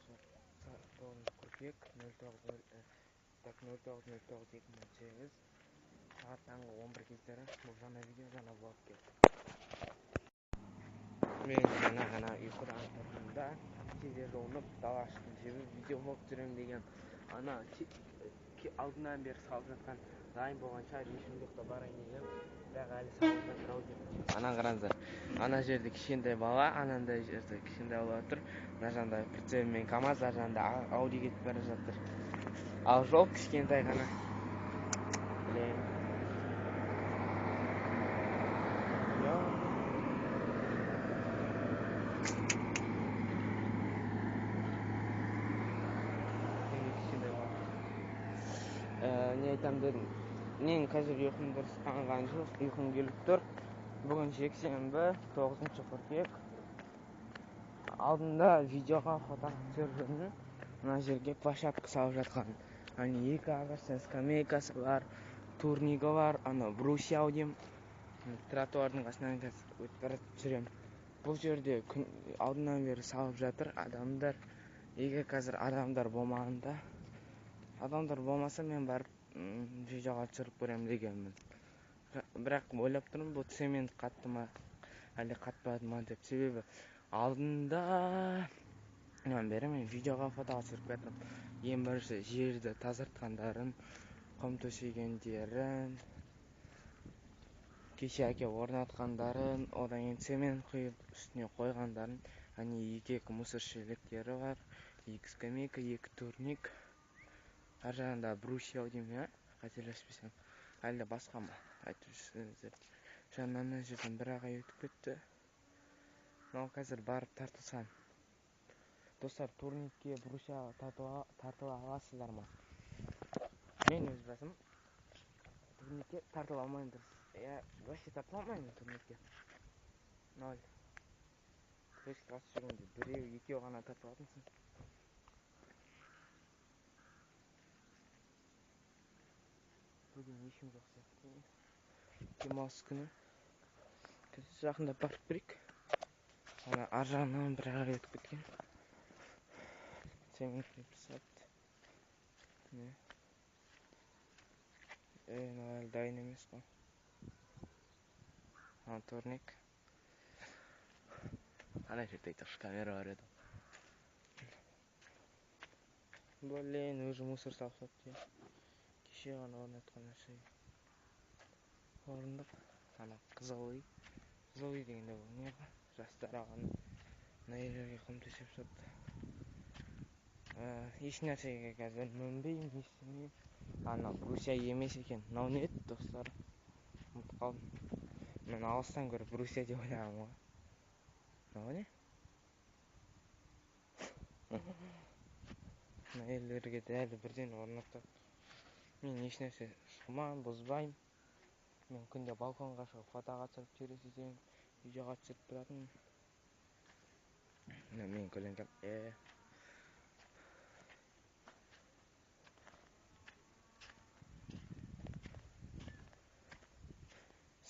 9 қыркүйек, 09.09.2018, сағат таңғы 11 кездері. Бұл жаңа видео, жаңа влог келді. Мен жаңа ғана ұйқыдан тұрдым да, тез жуынып, далаға шықтым, себебі видеоблог түсіремін деген. Ана алдынан бері салып жатқан дайын болғанша ешкім жоқ та, барайын дегенмін, бірақ әлі салып жатыр ау деп. Ана қараңыздар, ана жерде кішкентай бала, анандай жерде кішкентай бала тұр, мына жағында прицепмен КамАЗ, ар жағында Ауди кетіп бара жатыр, ал жол кішкентай ғана. Блин, кішкентай бала. Не айтамын дедім, мен қазір ұйқым дұрыс қанған жоқ, ұйқым келіп тұр. Бүгін жексенбі, 9 қыркүйек. Алдында видеоға, фото түсіріп жүрдім. Мына жерге площадка салып жатқан, әне екі ағаштан скамейкасы бар, турнигі бар, анау брусья ау деймін. Тротуардың қасынан қазір өтіп бара жүремін. Бұл жерде күн алдынан бері салып жатыр адамдар. Егер қазір адамдар болмағанда, адамдар болмаса, мен барып видеоға түсіріп көремін дегенмін. Бірақ ойлап тұрмын, бұл цемент қатты ма, әлде қатпады ма деп. Себебі алдында бері мен видеоға, фотоға түсіріп келатырмын. Ең бірінші жерді тазартқандарын, құм төсегендерін, кеше әкеліп орнатқандарын, одан кейін цемент құйып үстіне қойғандарын. Әне екі екі мусор шелектері бар, екі скамейка, екі турник, ар жағында брусья ау деймін, иә, қателеспесем, әлде басқа ма, айтып жүрсеңіздер. Жаңа ана жерден бір ағай өтіп кетті. Мынау қазір барып тартылсам, достар, турникке, брусьяға тартыла аласыздар ма? Мен өз басым турникке тартыла алмаймын дұрыс, иә, вообще тартыла алмаймын турникке, ноль. Күреске қатысып жүргенде біреу екеу ғана тартылатынсың. Бүгін ешкім жоқ сияқты, демалыс күні. Қазір жақындап барып көрейік. Ана ар жағынан бір ағай өтіп кеткен, цемент құйып тастапты. Не, ей, мынау әлі дайын емес қой. Ана турник, ана жерде айтпақшы камера бар еді. Блин, уже мусор салып тастапты, иә, кеше ғана орнатқан нәрсеге. Орындық, ана қызыл үй. Қызыл үй дегенде бұл не ғой, жастар ағаны. Мына жерлерге құм төсеп тастапты. Еш нәрсеге қазір мінбеймін, не істемеймін. Анау брусья емес екен, мынау не еді, достар, ұмытып қалдым. Мен алыстан көріп брусья деп ойлағанмын ғой. Мынау не? Мына жерлерге дәл бірден орнатып, мен ешнәрсе сұқпаймын, бұзбаймын. Мен күнде балконға шығып фотоға түсіріп, терезеден видеоға түсіріп тұратынмын. Мына менің көлеңкем.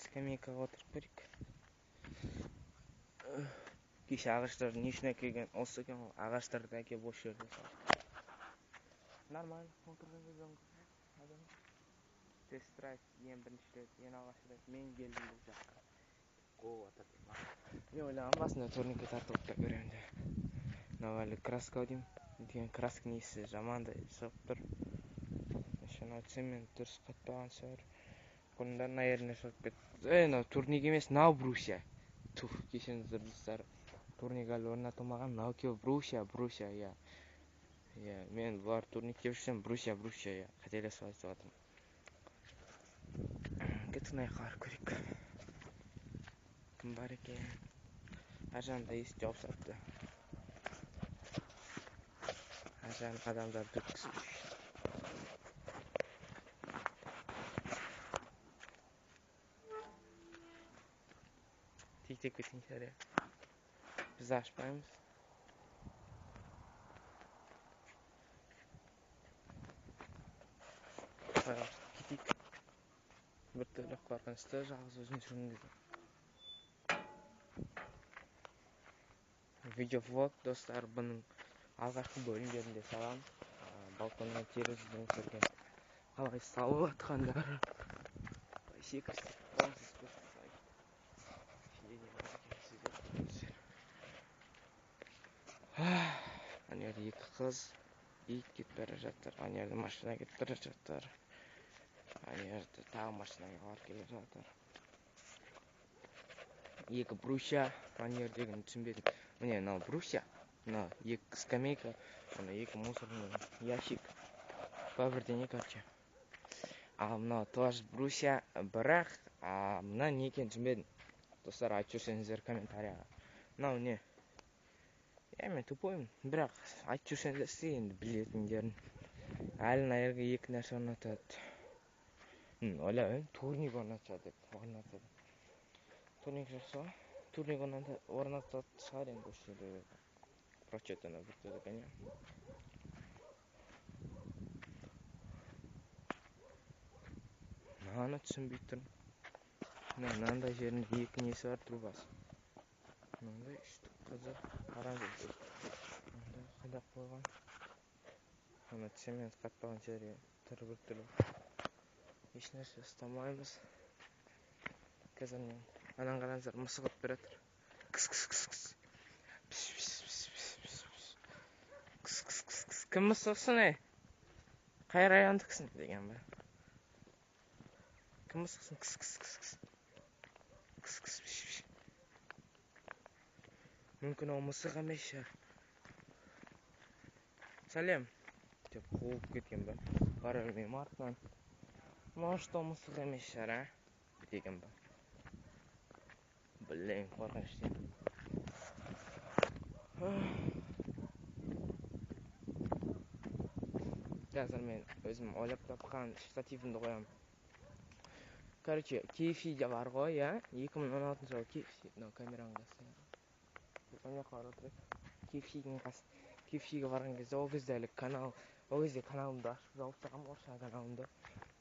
Скамейкаға отырып көрейік. Кеше ағаштарды не үшін әкелген осы екен ғой, ағаштарды әкеліп осы жерде салды. Нормально отырған кезде адам. Тест драйв, ең бірінші рет, ең алғаш рет мен келдім бұл жаққа. Қуып жатыр. Мен ойлағанмын басында турникке тартылып та көремін деп. Мынау әлі краска ау деймін, өйткені красканың иісі жамандай шығып тұр. Еще мынау цемент дұрыс қатпаған шығар, бұрындар мына жеріне шығып кетті. Ей, мынау турник емес, мынау брусья. Туф, кешіріңіздер, достар, турник әлі орнатылмаған. Мынау екеуі брусья, брусья, иә, иә. Мен бұлар турник деп жүрсем, брусья, брусья, иә, қателесіп айтып жатырмын. Кеттік, мына жаққа барып көрейік, кім бар екен. Ар жағында есік жауып тастапты, ар жағын адамдарды өткізбей. Тиктеп кеткен шығар, иә, біз ашпаймыз. Кетейік. Біртүрлі қорқынышты жалғыз өзің жүрген кезде. Видеоблог, достар, бұның Алғашқы бөлімдерінде салам, балконнан, терезеден түсірген, қалай салып жатқандары. Секірсек, қолсыз көрсетіп салайын. Ішінде не бар екенін сіздер көріңіздер. Ана жерде екі қыз, ит кетіп бара жатыр. Ана жерде машина кетіп бара жатыр. Ана жерде тағы машиналар келе жатыр. Екі брусья, ана жердегіні түсінбедім. Міне мынау брусья, мына екі скамейка, ана екі мусорный ящик, па бірдеңе, короче. Ал мынау тоже брусья, бірақ мына не екенін түсінбедім. Достар, айтып жүрсеңіздер комментарияға. Мынау не? Иә, мен тупоймын, бірақ айтып жүрсеңіздер сіз енді білетіндерін. Әлі мына жерге екі нәрсе орнатады. Ойлап едім, турник орнатса деп, орнатады. Турник жақсы ғой. Турник орнататын шығар енді осы жерде. Прочитано бір түрлі екен, иә. Мынаны түсінбей тұрмын. Мына мынандай жерінде екі несі бар, трубасы. Мынандай үштік қызы қараңыз. Мынандай қадап қойған. Ана цемент қатпаған жерге түрі бір түрлі. Еш нәрсе ұстамаймыз. Қазір мен анан қараңыздар, мысық ұрып бара жатыр. Кс кс кс кс. Піс піс піс піс піс піс. Кс кс кс кс. Кім мысықсың, ей? Қай райондіксің деген ба? Кім мысықсың? Кс кс кс кс. Кс кс піс піс. Мүмкін ол мысық емес шығар. Сәлем деп қуып кеткен ба? Бара бермеймін артынан. Может, ол мысық емес шығар, а? Деген ба? Блин, қорқынышты. Қазір мен өзім ойлап тапқан штативімді қоямын. Короче, KFC-де бар ғой, иә? 2016 жылы KFC, мынау камераның қасы. Мына жаққа қарап отырайық. KFC-дің қасы. KFC-ге барған кезде, ол кезде әлі канал, ол кезде каналымды ашып жауып тастағанмын, орысша каналымды.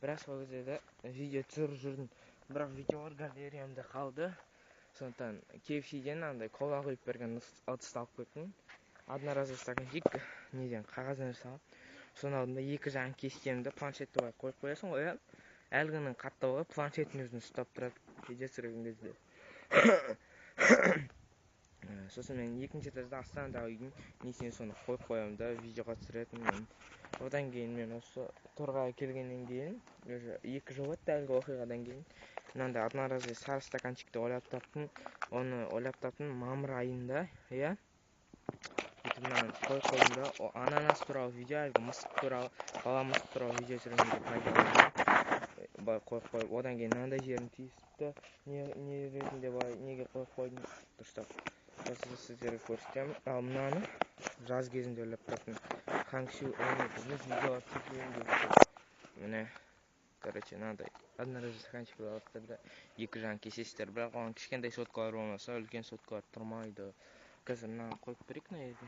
Бірақ сол кезде де видео түсіріп жүрдім. Бірақ видеолар галереямда қалды. Сондықтан KFC-ден андай кола құйып берген ыдысты алып кеттім. Одноразовый стаканчик, неден, қағаздан жасалған. Соның алдында екі жағын кескенімді планшетті былай қойып қоясың ғой, иә? Әлгінің қаттауы планшеттің өзін ұстап тұрады видео түсірген кезде. Сосын мен екінші этажда Астанадағы үйдің несіне соны қойып қоямын да видеоға түсіретінмін. Одан кейін мен осы Торғайға келгеннен кейін, уже 2 жыл өтті әлгі оқиғадан кейін, мынандай одноразовый сары стаканчикті ойлап таптым. Оны ойлап таптым мамыр айында, иә? Сөйтіп мынаны қойып қойдым да, о, ананас туралы видео, әлгі мысық туралы, бала мысық туралы видео түсіргенге пайдаландым. Былай қойып қойып, одан кейін мынандай жерін тиісіпті, не ретінде былай неге қойып қойдым, дұрыстап. Қазір сіздерге көрсетемін. Ал мынаны жаз кезінде ойлап таптым. Хаңшу ойнап жүрміз, видеолар түсірген кезде. Міне, короче, мынандай одноразовый стаканчик аласыздар да, екі жағын кесесіздер, бірақ оған кішкентай соткалар болмаса, үлкен соткалар тұрмайды. Қазір мынаны қойып берейік мына жерге.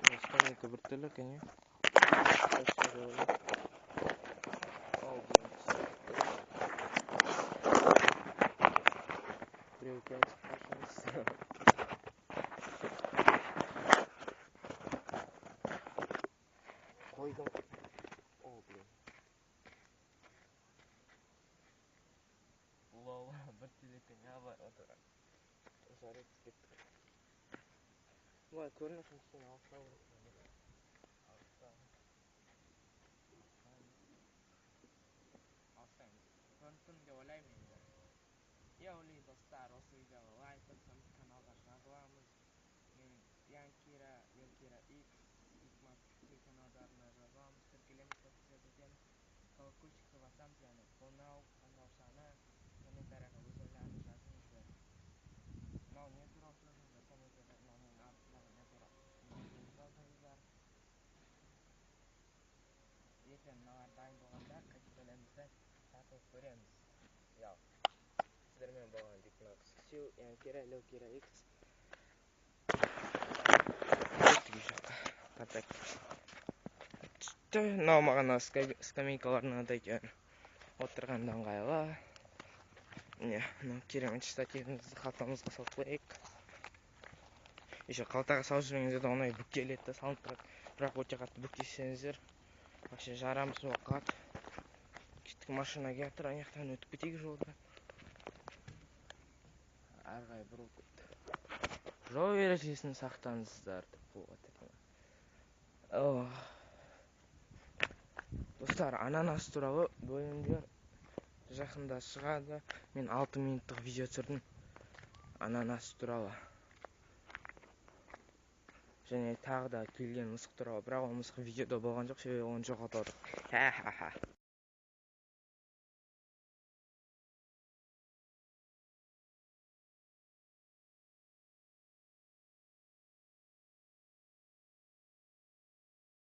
Мына скамейка бір түрлі екен, иә? Біреу келіп қарсаңыз. Қойдым. О, блин. Лол, бір түрлі екен, иә, былай отырған. Жарайды, кеттік. Былай көріну үшін кішкене алыстау керек. Алыстау. Алыстаймыз. Көрініп тұрмын деп ойлаймын енді. Иә, ойлаймын, достар, осы видеоға лайк басамыз, каналға жазыламыз. Менің Янкира, Янкира X, Икмат каналдарына жазыламыз, тіркелеміз, подписаться етеміз, колокольчикті басамыз, яғни қоңырау, қоңыраушаны комментарияға өз ойларыңызды жазыңыздар. Мынау не туралы жазыңыздар, комментарияда мынау менің артымдағы не туралы жазыңыздар. Ертең мыналар дайын болғанда қайтып келеміз де тартып көреміз. Иә. Сіздермен болған Дикнакс Сю, Янкира, Леокира X. Кеттік үй жаққа. Тартайық. Түсті. Мынау маған скамейкалар ұнады екен. Отырғанда ыңғайлы. Міне, мынау керемет штативімізді қалтамызға салып қояйық. Еще қалтаға салып жүрген де оңай бүктеледі да, салынып тұрады. Бірақ өте қатты бүктесеңіздер, вообще жарамсыз болып қалады. Кеттік, машина келіп тұр, ана жақтан өтіп кетейік жолдан. Ары қарай бұрылып кетті. Жол ережесін сақтаңыздар деп қоюға. Достар, ананас туралы бөлімдер жақында шығады. Мен 6 минуттық видео түсірдім ананас туралы. Және тағы да келген мысық туралы, бірақ ол мысық видеода болған жоқ, себебі оны жоғалтып алдық. Ха-ха-ха.